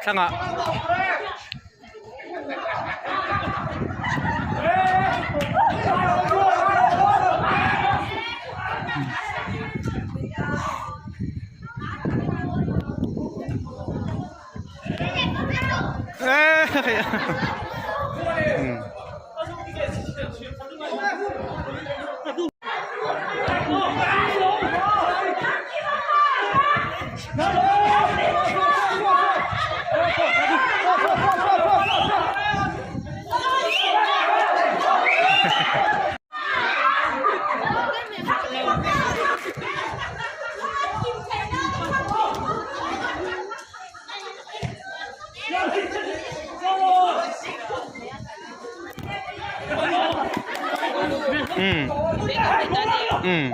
Thlangah. Um um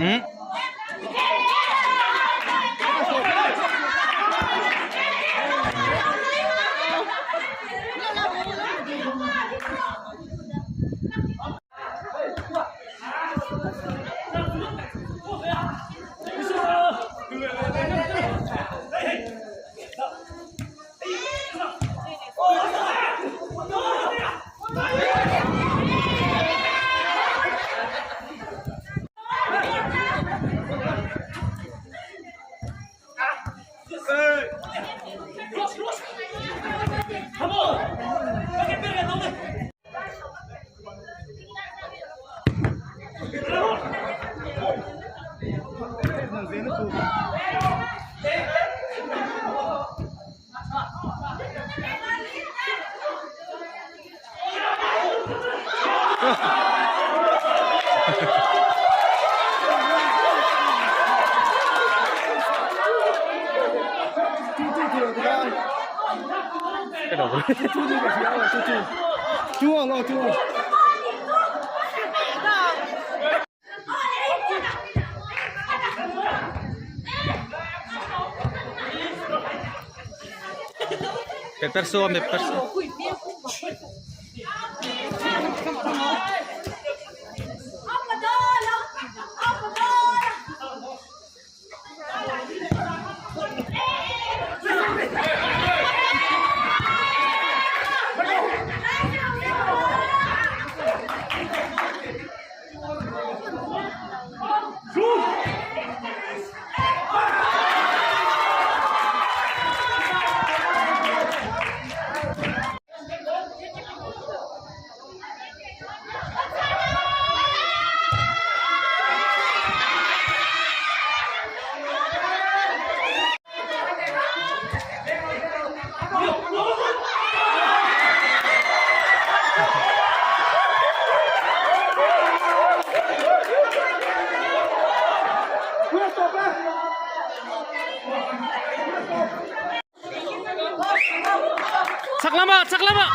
um Paper saw paper saw. Chak lamah chak lamah.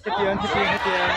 Hetiang hetiang hetiang.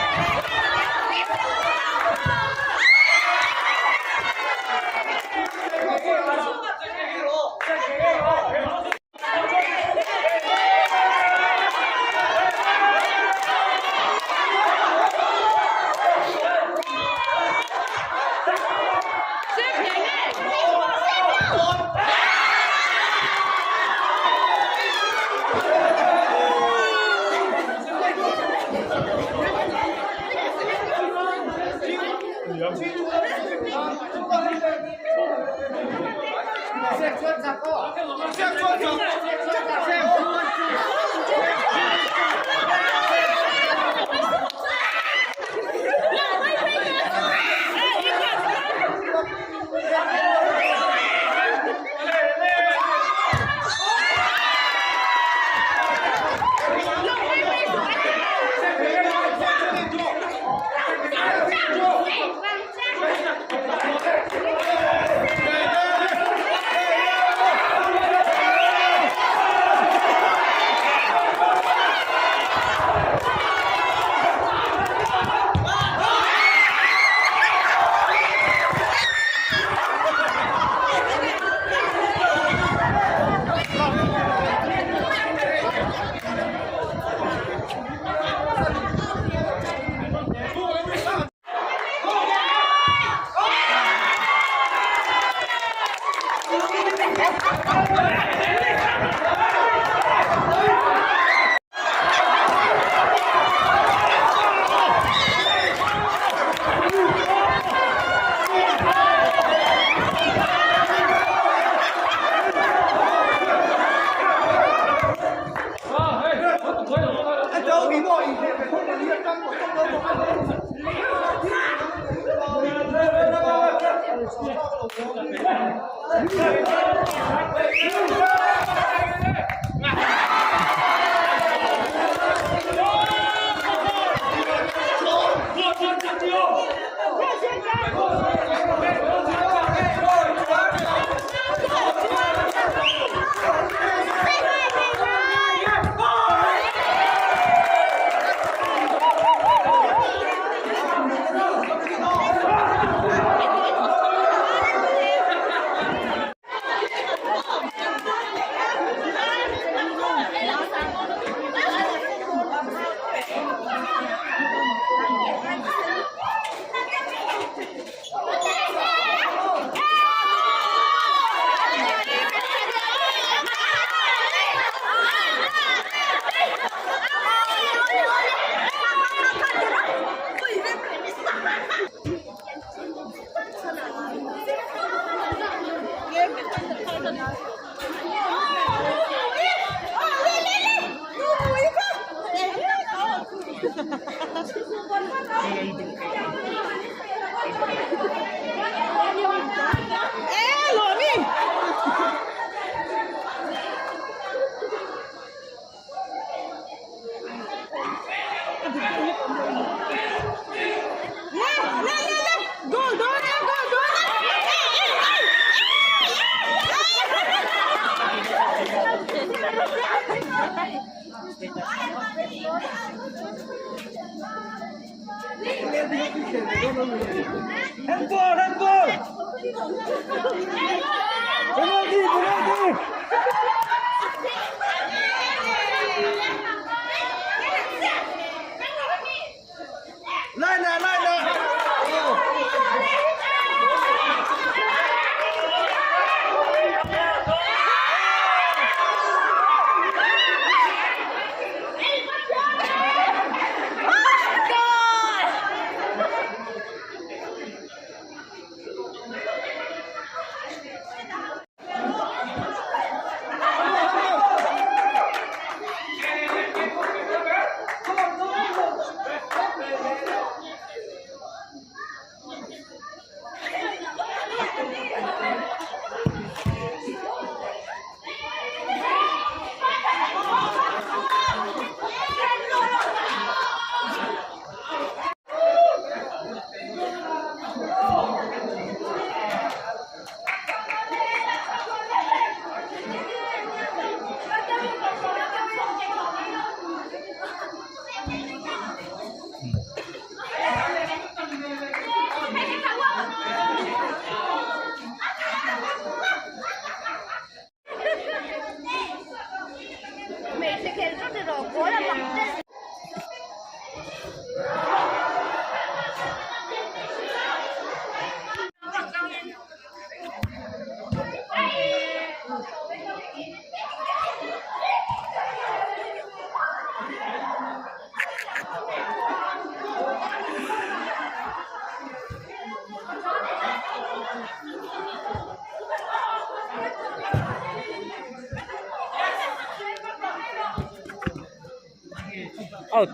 Handball, handball! Penalty, penalty! Line na, line na! Out.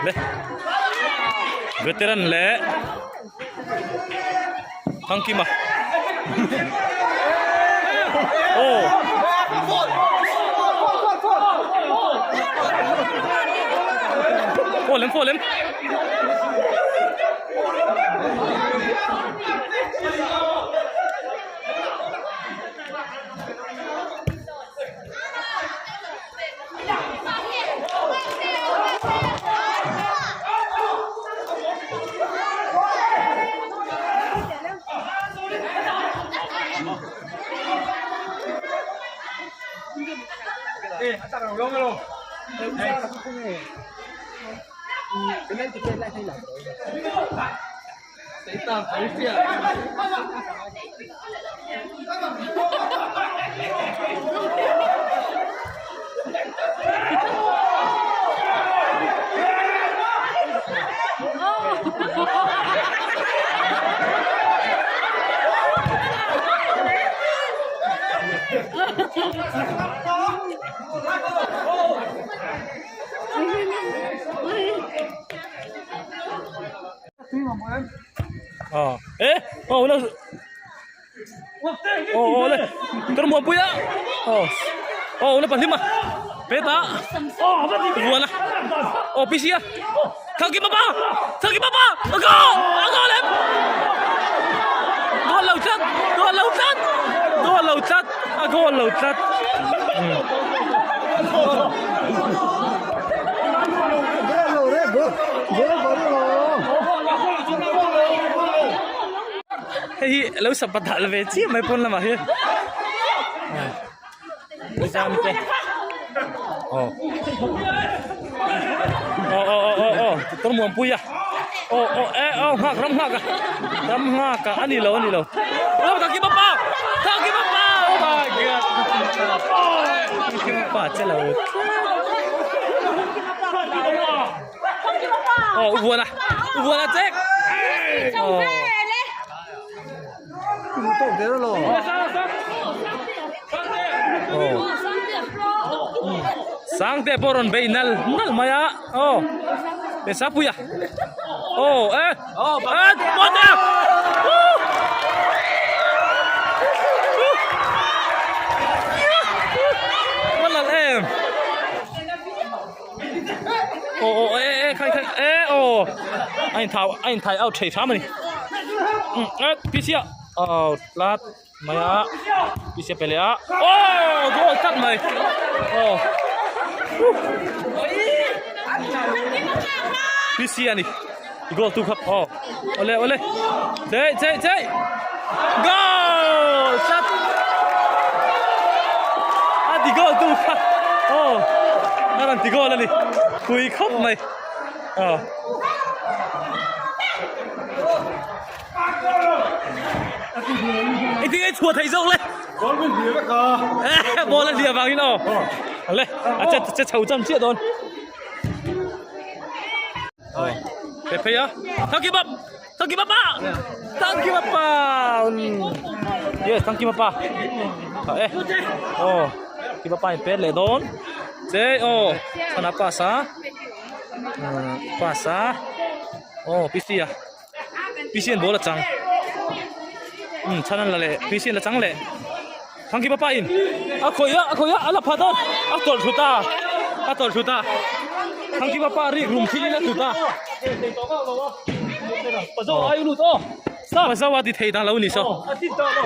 Le veteran leh Thangkima aw aw lem aw lem. Eh oh lo oh oh le tur muan pui a oh oh le pahlim a peta vuan a oh pc a thang kim apa thang kim apa go go lem goal lo tlat goal lo tlat goal lo tlat a goal lo tlat Hei hi lo sapa dal ve chiah mai pawn lamah hian. Nizam te aw aw aw aw aw aw tawr muan pui a aw aw e aw nghak ram nghak a ram nghak a ani lo ani lo aw thaki papa thaki papa oh my god thaki papa che lo aw u buan a u buan a chek aw Sangte pawh rawn bei nal nal mai a aw e sapui a aw e e pawt e Lal em aw aw e e khai khai e aw a inthau a inthai out thei hram a ni e pisia aw tlat mai a pisia pe leh a aw goal tlat mai aw pisia a ni goal tu kha aw awle awle chei chei chei goal tlat a ti goal tu kha aw a rawn ti goal a ni pui khawp mai aw i tinge chhuah thei zawk le ball min hliah vek a eh ball a hliah vangin aw le a che che chho cham chiah dawn Pe phei a Thangkima Thangkima pa Thangkima pa Yes Thangkima pa Tha e Aw Thangkima pa in pet leh dawn Che aw Chhana pass a pass a Aw PC a PC an ball a chang Um chhan an la leh PC an la chang leh Thangkima pa in a khawih a a khawih a a la pha dawn a tawlh thut a a tawlh thut a Thangkima pa rik rum thil in a thut a Pazo a ti thei ta lo ni saw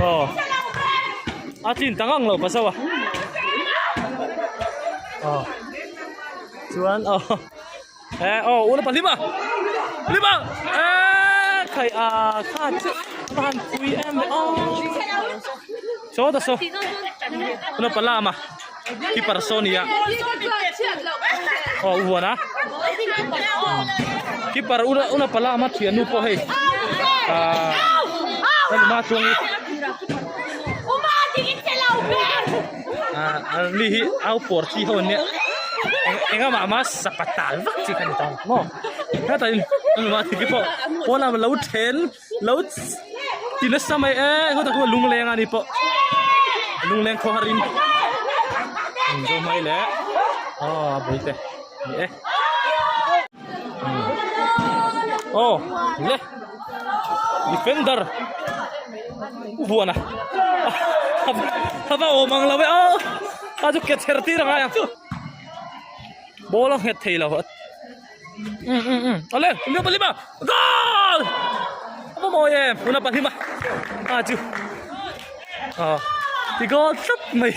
aw a chin ta ngang lo Pazo a aw chuan aw e aw u la pahlima hlima e khai a kha chu a han pui em ve aw saw ta saw una palama keeper saw nia aw u huan a keeper una una palama thiannu pawh hei ah ma chuang hi ah mi hi au pawr chi ho an nia eng engah mah sapa tal vak chi kha ni ta maw heta in engmah thil te pawh pawnah lo then lo ti nasa mai e heta khu lungleng a ni pawh lungleng khaw har in zo mai leh aw a bul te ni e aw le defender huan a a va awm ang lo e aw a chu ke chher tir angai ang ball a nghet thei lo um um um awle lima lima goal a va mawi em una pahlima a chu a ti goal tlat mai.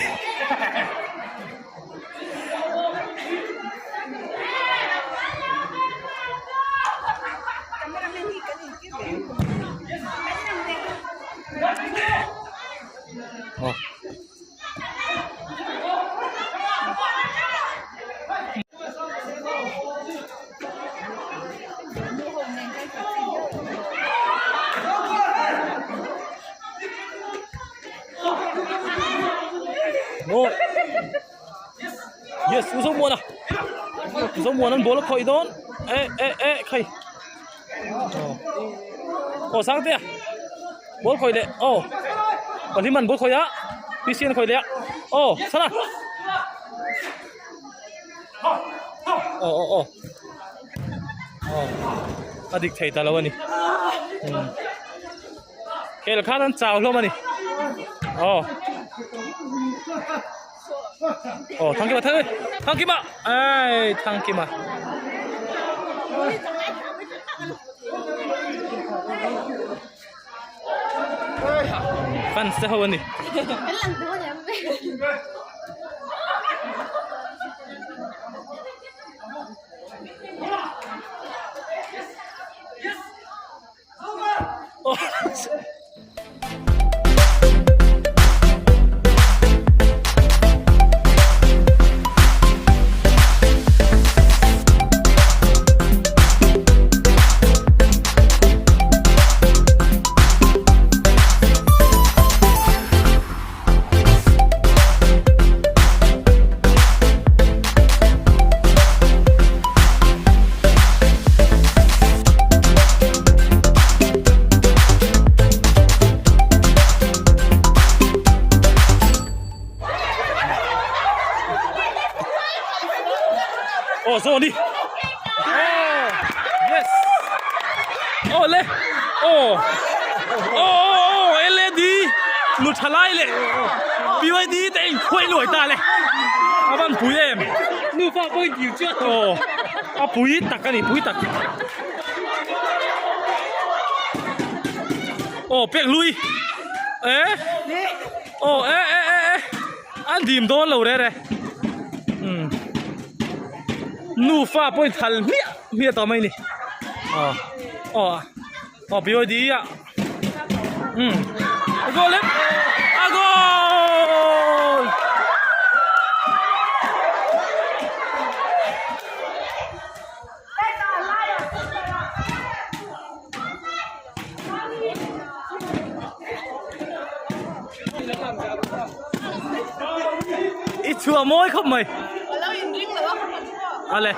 Maw Yes u Zomuana Zomuana an ball a khawih dawn e e e khai aw Sangtea ball khawih leh aw Pahliman ball khawih a P C an khawih leh a aw Sana aw aw aw aw a dik thei ta lo a ni Khel khan an chau hlawm a ni. Aw. Aw, Thangkima, Thangkima, Thangkima. Ai, Thangkima. Fans te ho a ni. Le aw aw aw aw LAD nu tha lai leh BYD te in khuai luai ta le a van pui em nufa pawh in dil chiah aw a pui tak a ni pui tak aw pek lui e aw e e e e an dim dawn lo re re umm nufa pawh in thal hmiah hmiah tawh mai ni aw aw aw BYD ah umm a goal em a goal I chhuah mawi khawp mai. Ale.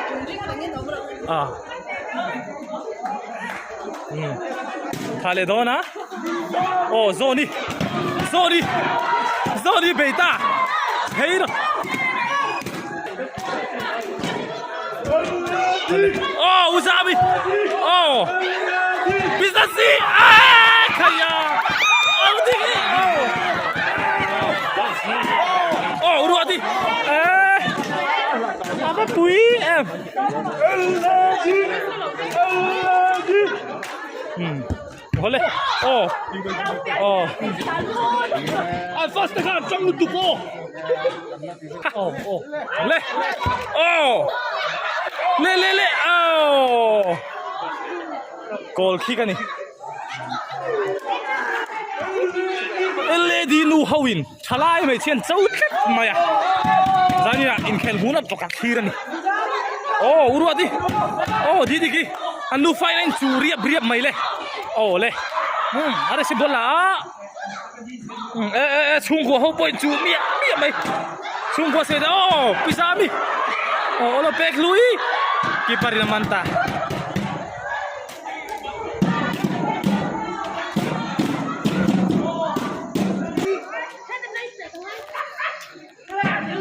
Ah. Hmm. Tha le dawn a. Oh, Zoni. Zoni. Zoni bei ta. Hei ro. Oh, Uzami. Oh. Bizasi. Ah, khaya. Oh, di. Oh. Oh, ruati. Eh. Apa pui em. Hmm. Hole. Oh. Oh. An first te khan an tang lutuk aw. Oh, oh. Le. Oh. Le le le. Oh. Goal khi ka ni. LED nu ho in thalai mai chian cho tlat mai a. Zania inkhel hun a tawk a thlir a ni. Oh, uruat i. Oh, di diki. An nu fai in chu riap riap mai le. Oh le. Hmm, are si bola. Hmm, e e e chhungkua ho pawh in chu miah miah mai. Chhungkua se oh, pisa mi. Oh, olo pek lui. Keeper in a man ta.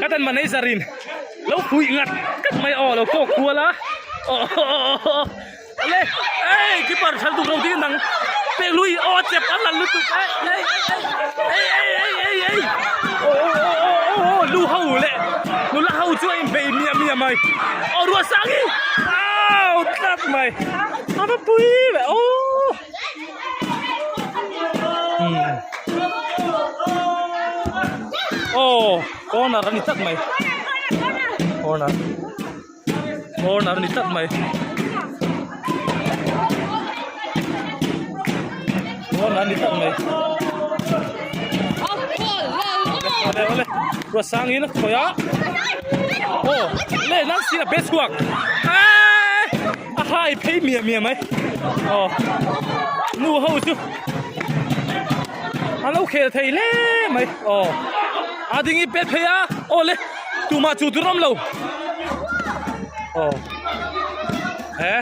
Ka tan manager in lo pui ngat ngat mai aw lo kawk kual a aw aw le ei keeper thal tuk lo ding dang pe lui aw chep an lan lutuk ei ei ei ei ei ei ei aw aw aw aw aw lu ho le nula ho chu a in bei miah miah mai aw ruah sang hi aw tlat mai a va pui ve aw. Aw corner a ni tlat mai corner corner a ni tlat mai corner a ni tlat mai awle awle ruatsangin a khawih a aw lehlam sirah bag chhuak eeii. A hai phei miah miah mai aw nu ho chu a lo khel thei hle mai aw a ding i pet phei a aw le tumah chu tur awm lo aw he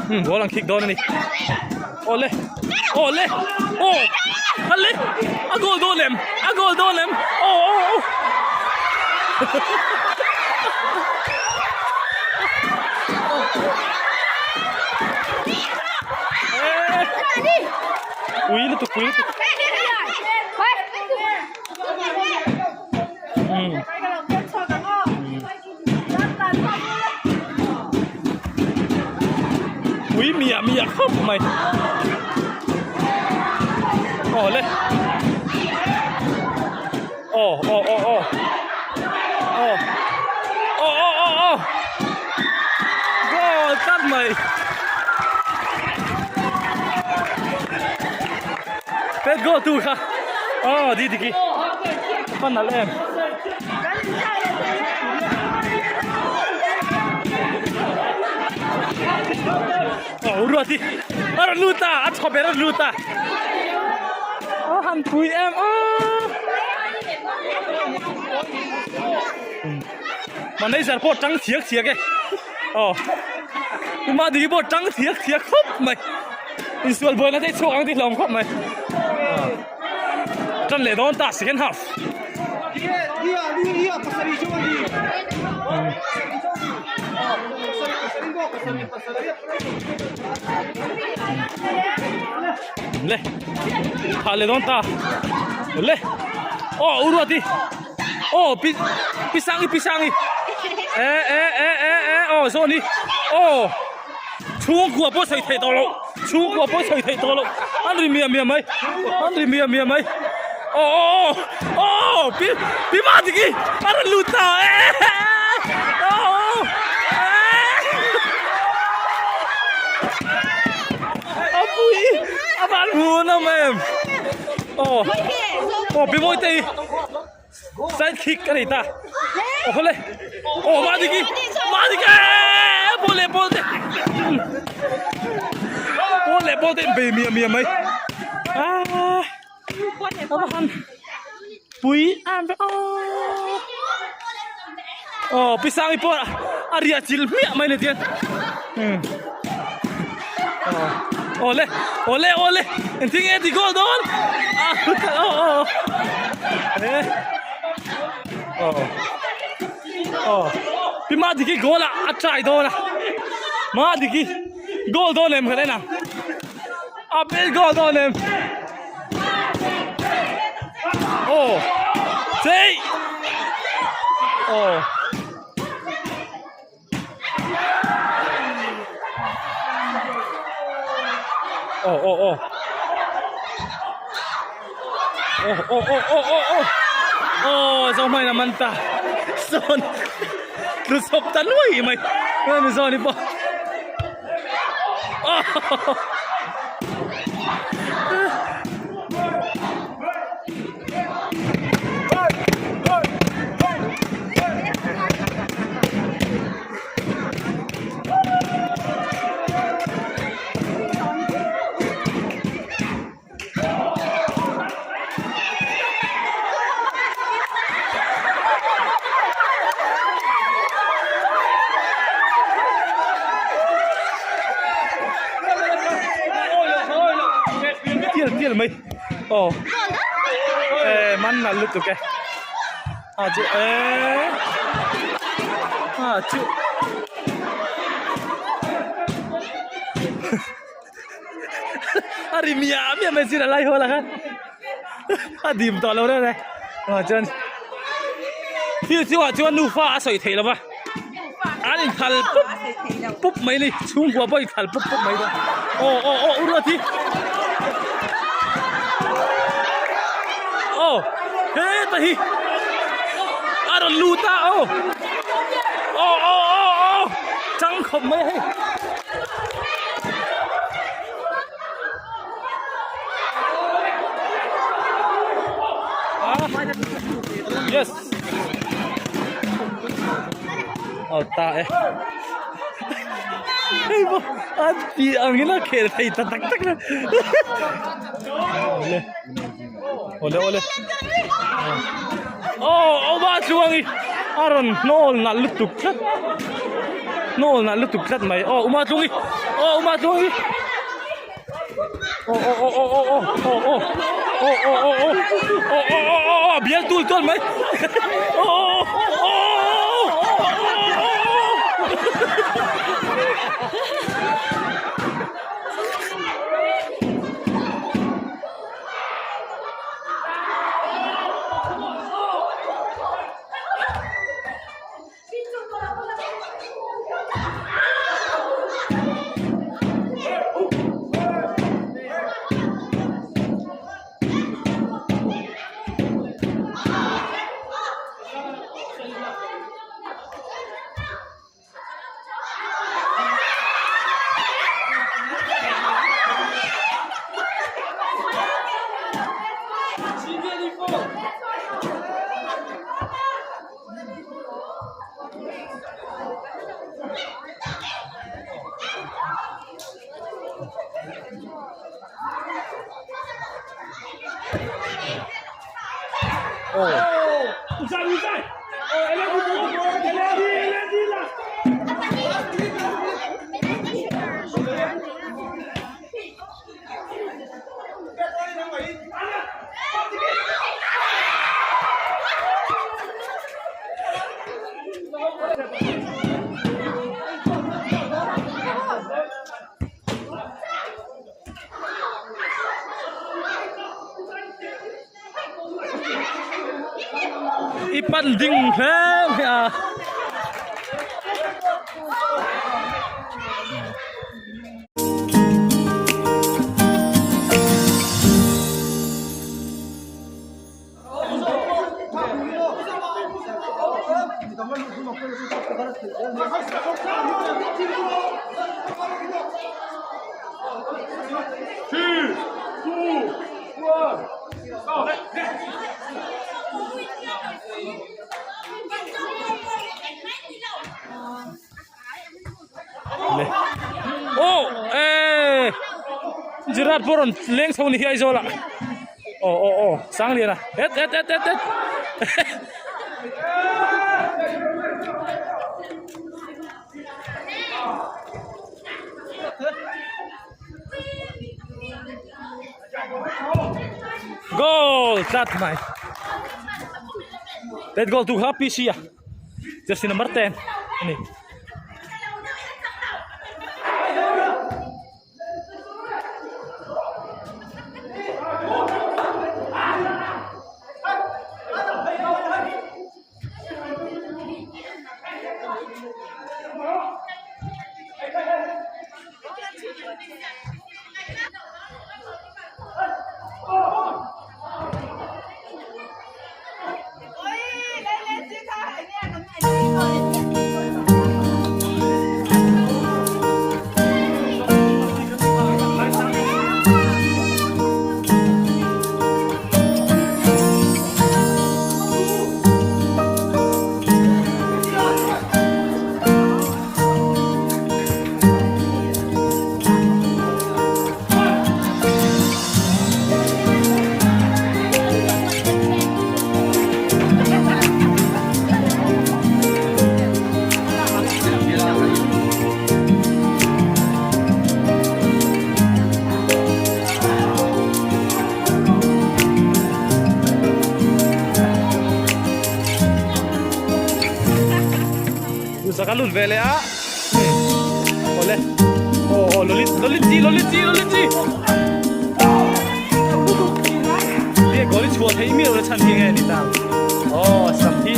hmm ball ang khik dawn a ni aw le aw le aw a le a goal dawn em a goal dawn em aw aw aw. Pui lutuk pui lutuk pui miah miah khawp mai aw le aw aw aw aw aw aw aw aw aw goal tlat mai pet goal tu kha aw di diki pan nalh em aw ruati a rawn lut ta a chhaw ber a rawn lut ta a han pui em a manager pawh tang thiak thiak e aw tuma diki pawh tang thiak thiak khawp mai insual buaina te chhuak ang tih hlawm khawp mai tan leh dawn ta second half Le tha le dawn ta le aw u ruat hi aw pi pi sangi pi sangi e e e e e aw zawn hi aw chhungkua pawh sawi theih tawh loh chhungkua pawh sawi theih tawh loh an ri miah miah mai an ri miah miah mai aw aw aw aw pi pi ma diki a rawn lut ta e aw aw a pui a van hun awm em aw aw pi mawi te hi side kick a nei ta aw le aw ma diki ma diki eee ball leh ball te ball leh ball te in bei miah miah mai aaa a va han pui em ve aw aw pi sangi pawh a riah chilh hmiah mai ni tihian aw le aw le aw le engtin nge ti goal dawn aw aw e aw aw pi ma diki goal a a try dawn a ma diki goal dawn em ka en ang a bel goal dawn em aw chei aw. Aw aw aw aw aw aw aw aw aw aw zo hmain a man ta sawn tlu chawp ta nuai mai hemi zawn hi pawh aw Tial tial mai. Aw eh man nalh lutuk e a chu eh a chu a ri miah miah mai sin a lai hawl ah khan a dim tawh lo reng e ah chuan thil chu ah chuan nufa a sawi theih lo va an inthal pup pup mai ni chhungkua pawh inthal pup pup mai dawn aw aw aw u ruat hi aw heta hi a rawn lut a aw aw aw aw aw chang khawp mai a hei. Yes. Aw ta e. Hei bo an ti ang in a khel thei ta tak tak le. Ole. Ole ole. Oh, oh ba chuang i. A rawn hnawl nalh lutuk tlat. Hnawl nalh lutuk tlat mai. Oh, uma tlung i. Oh, uma tlung i. Oh, oh, oh, oh, oh, oh, oh, oh. Oh, oh, oh, oh. Oh, oh, oh, oh, oh, bial tul tul mai. Oh, oh, oh, oh, oh, oh. I pan ding hle mai a. Aw eh Gerard pawh rawn leng chho ni hi Aizawl ah aw aw aw Sangliana het het het het het Goal tlat mai That goal tu kha PC a Jersey number 10 ani. Duhsak a lut ve leh a awle aw aw lolit lolit chi lolit chi lolit chi Tia goal i chhuah theih miau la chhan hi nge ni ta aw sam hi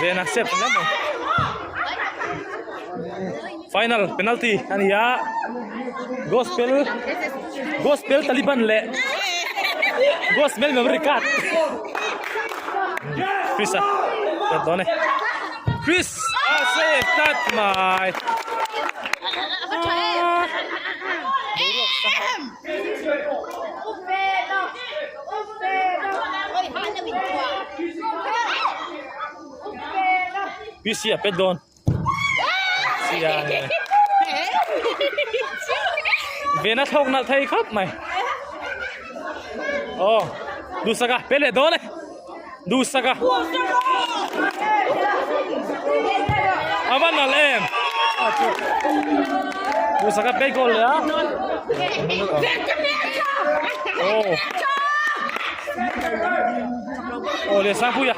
Vena sep hle mai final penalty a ni a gospel gospel taliban leh gospel memory card Chris a tat dawn e Chris a save tlat mai PC a pet dawn Vena thlawk nalh thei khawp mai aw Duhsaka pe leh dawn e Duhsaka a va nalh em Duhsaka pe goal leh a aw aw leh Sangpuia.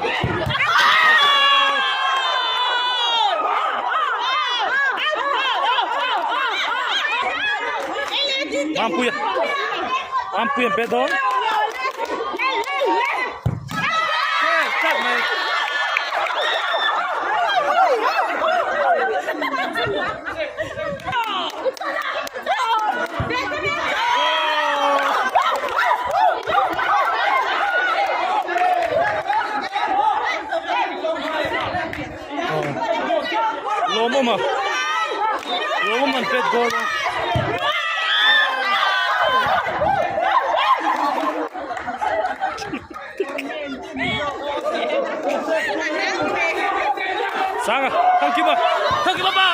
Mampuia Mampuia pe dawn tlat mai Lawmawm a lawmawm an pet goal a. Sanga, Thangkima, Thangkima pa!